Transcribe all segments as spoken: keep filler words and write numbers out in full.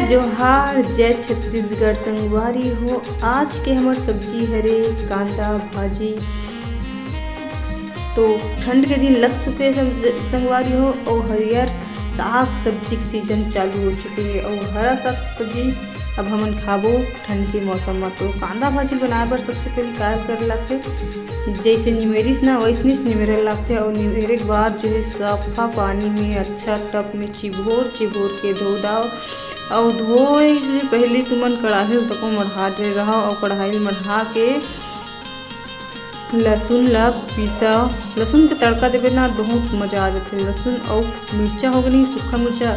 जोहार, जय छत्तीसगढ़ संगवारी हो। आज के हमर सब्जी हरे कांदा भाजी। तो ठंड के दिन लग चुके हे संग-, संगवारी हो, अउ हरियर साग सब्जी के सीजन चालू हो चुके हे, अउ हरा साग सब्जी अब हमन खाबो ठंड के मौसम म। तो कांदा भाजी बनाए बर सबसे पहले का करे लागथे, जैसे निमेरिस ना वैसने निमेरे लागथे, अउ निमेरे के बाद जो है सफा पानी में अच्छा टब में चिबोर चिबोर के धो दाव, अउ धोए ले पहले तुमन कढ़ाई ल तको मढ़ा डरे रहा, अउ कढ़ाई ल मढ़ा के लसुन ला पीसा, लसुन के तड़का देबे ना बहुत मजा आ जाथे। लसुन अउ मिर्चा हो गनी, सूखा मिर्चा,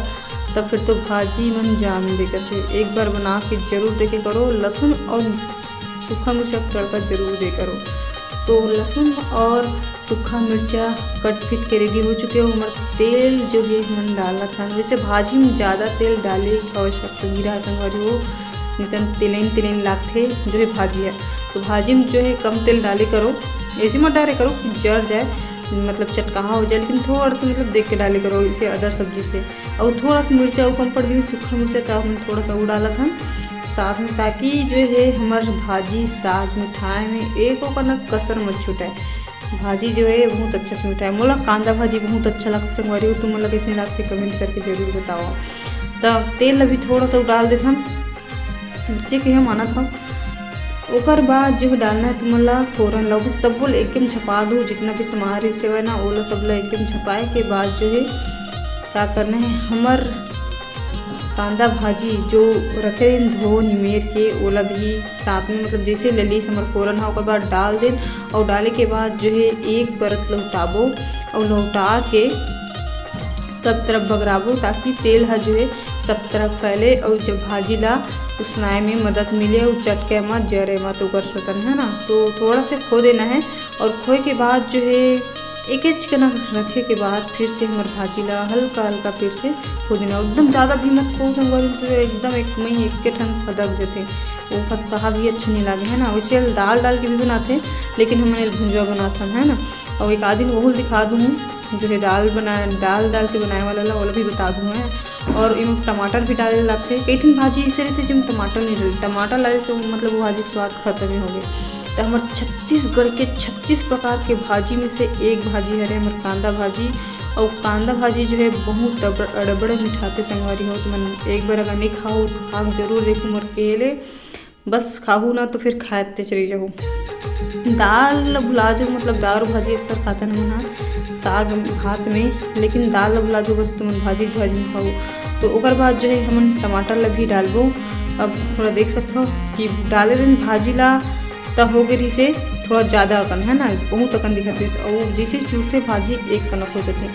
तब फिर तो भाजी मन जान दे करथे। एक बार बना के जरूर देखे करो, लसुन अउ सूखा मिर्चा के तड़का जरूर दे करो। तो लसुन और सूखा मिर्चा कट फिट के रेडी हो चुके हो। हमर तेल जो है हमन डालत हन, वैसे भाजी में ज़्यादा तेल डाले के आवश्यकता नहीं रहा संगवारी हो, नितन तेलेन तेलेन लागथे जो है भाजी है। तो भाजी में जो है कम तेल डाले करो, ऐसे मत डाले करो कि जर जाए, मतलब चटकाहा हो जाए, लेकिन थोड़ा सा मतलब देख के डाले करो इसे अदर सब्जी से। और थोड़ा सा मिर्चा अउ कम पड़ गई, सूखा मिर्चा, तो हम थोड़ा सा वो डालत हन साथ में, ताकि जो है हमर भाजी साग मिठाई में एको कना कसर मत छूटे। भाजी जो है बहुत अच्छा से मिठाई, मोला कांदा भाजी बहुत अच्छा लगता संगवारी हो। तुम मोला कैसने लगते कमेंट करके जरूर बताओ। तब तेल अभी थोड़ा सा डाल देथन, जे के हम आनत हव। ओकर बाद जो है डालना है तुमन ला फोरन ला, ओके सबो ला एकदम झपा दो, जितना भी सामान रहिस हवय ना, ओला सब ला एकदम झपाए के बाद जो है का करना है, हमर कांदा भाजी जो रखे रहिन धो निमेर के, ओला भी साथ में, मतलब जैसे ले लीस हमर फोरन हा, ओकर बाद डाल देन। और डाले के बाद जो है एक परत लहुटाबो और लहुटा के सब तरफ बगराबो, ताकि तेल ह जो है सब तरफ फैले और जब भाजी ला उसनाए में मदद मिले और चटके मत जरे मत ओकर सतन, है ना। तो थोड़ा से खो देना है और खोए के बाद जो है एक एक कना रखे के बाद फिर से हमर भाजी ला हल्का हल्का फिर से खो देना। एकदम ज़्यादा भी मत खो संगवारी, तो एकदम एक मई एक के ठन फदक जथे, वो फतकहा भी अच्छा नहीं लागे, है ना। वैसे दाल डाल के भी बनाते, लेकिन हमन एल भुंजवा बनाथन, है ना। और एक आध दिन वहू ल दिखा दूँ, जो है दाल बनाए, दाल डाल के बनाए वाला ला, ओला भी बता दूँ है। और इम टमाटर भी डाले लगथे। कई ठन भाजी ऐसे रहथे जिम टमाटर नहीं डाले, टमाटर डाले से मतलब वो भाजी के स्वाद खत्म ही हो गए। तो हमर छत्तीसगढ़ के छत्तीस प्रकार के भाजी में से एक भाजी हरे हमर कांदा भाजी। और कांदा भाजी जो है बहुत अड़बड़ मिठाते संगवारी हो, तो मन एक बार अगर नहीं खाओ तो खा जरूर देखो मोर केले। बस खाहू ना तो फिर खाते चली जाहू। दाल भुला जाओ, मतलब दाल भाजी अक्सर खाते ना मना साग भात में, लेकिन दाल भुला जाओ, बस तुमन भाजी भाजी में खाओ। तो ओकर बाद जो है हमन टमाटर ला भी डालबो। अब थोड़ा देख सकते हो कि डाले रहन भाजी ला, त हो गए से थोड़ा ज़्यादा अकन, है ना, बहुत अकन दिखत रहिस। और जैसे चूरते भाजी एक कनक हो जाते।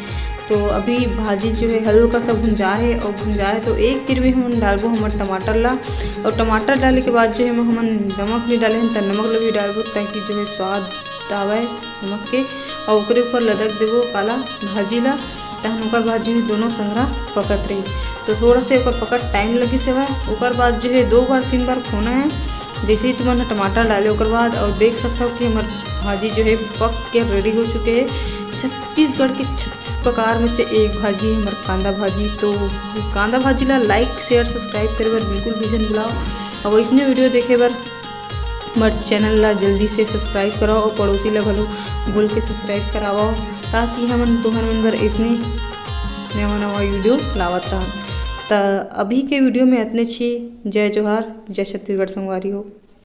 तो अभी भाजी जो है हल्का सा भुंजा है, और भुंजा है तो एक तिर भी हम डालबो हमर टमाटर ला। और टमाटर डाले के बाद जो है हमन नमक नहीं डाले हैं, तो नमक ला भी डालबो, ताकि जो है स्वाद आवे नमक के। और ओकरे ऊपर लदक देबो काला भाजी ला, तहन ओकर बाद जो है दोनों संगरा पकत रही। तो थोड़ा से ओकर पकत टाइम लगी से भाई, ओकर बाद जो है दो बार तीन बार खोना है। जैसे ही तुमन टमाटर डाले ओकर बाद, और देख सकते हो कि हमर भाजी जो है पक के रेडी हो चुके हैं। छत्तीसगढ़ के छत्तीस प्रकार में से एक भाजी है हमर कांदा भाजी। तो कांदा भाजी ला लाइक शेयर सब्सक्राइब करे बर बिल्कुल भी झन भुलाओ। और इसने वीडियो देखे बर हमर चैनल ला जल्दी से सब्सक्राइब कराओ और पड़ोसी ला घलो बोल के सब्सक्राइब कराओ, ताकि हमन तुहर मन बर इसने नवा नवा वीडियो लावत रहन। त अभी के वीडियो में इतने छी। जय जोहार, जय छत्तीसगढ़ संगवारी हो।